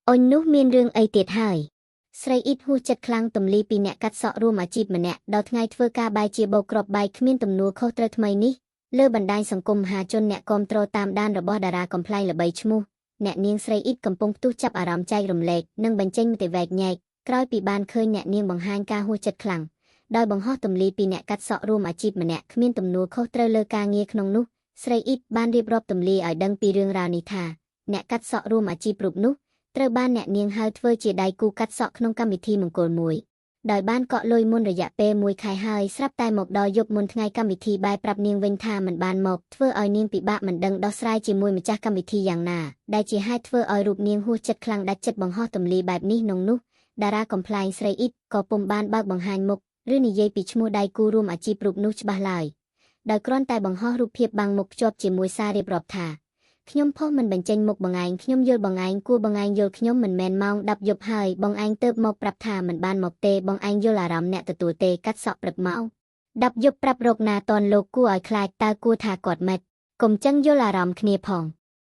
អុញនោះមានរឿងអីទៀតហើយស្រីអ៊ីតហួសចិត្តខ្លាំងទម្លីពីអ្នកកាត់សក់រួមអាជីពម្នាក់ដល់ថ្ងៃធ្វើការបែរជាបោកគ្រាប់បែកគ្មានទំនួលខុសត្រូវថ្មីនេះលើបណ្ដាញសង្គមមហាជនអ្នកគាំទ្រតាមដានរបស់តារាកំប្លែងល្បីឈ្មោះអ្នកនាងស្រីអ៊ីតកំពុងផ្ទុះចាប់អារម្មណ៍ចែករំលែកនិងបញ្ចេញមតិវែកញែកក្រោយពីបានឃើញអ្នកនាងបង្ហាញការហួសចិត្តខ្លាំងដោយបង្ហោះទម្លីពីអ្នកកាត់សក់រួមអាជីពម្នាក់គ្មានទំនួលខុសត្រូវលើការងារក្នុងនោះស្រីអ៊ីតបានរៀបរាប់ទម្លាយឲ្យដឹងពីរឿងរ៉ាវនេះថាអ្នកកាត់សក់រួមអាជីពរូបនោះត្រូវបានអ្នកនាងហៅធ្វើជាដៃគូកាត់សក់ក្នុងកម្មវិធីមង្គលមួយដោយបានកក់លុយមុនរយៈពេលមួយខែហើយស្រាប់តែមកដល់យប់មុនថ្ងៃកម្មវិធីបែរប្រាប់នាងវិញថាមិនបានមកធ្វើឲ្យនាងពិបាកមិនដឹងដោះស្រាយជាមួយម្ចាស់កម្មវិធីយ៉ាងណាដែលជាហេតុធ្វើឲ្យរូបនាងហួសចិត្តខ្លាំងដាច់ចិត្តបង្ហោះទម្លាយបែបនេះក្នុងនោះតារាកំប្លែងស្រីអ៊ីតក៏ពុំបានបើកបង្ហាញមុខឬនិយាយពីឈ្មោះដៃគូរួមអាជីពរូបនោះច្បាស់ឡើយដោយគ្រាន់តែបង្ហោះរូបភាពបាំងមុខភ្ជាប់ជាមួយសាររៀបរាប់ថាខ្ញុំផុសមិនបញ្ចេញមុខបងឯងខ្ញុំយល់បងឯងគួរបងឯងយល់ខ្ញុំមិនមែនម៉ោង10យប់ហើយបងឯងទៅមកប្រាប់ថាមិនបានមកទេបងឯងយល់អារម្មណ៍អ្នកទទួលទេកាត់សក់ព្រឹកមក10យប់ប្រាប់រកណាតនលោកគួរឲ្យខ្លាចតើគួរថាគាត់ម៉េចកុំចឹងយល់អារម្មណ៍គ្នាផង។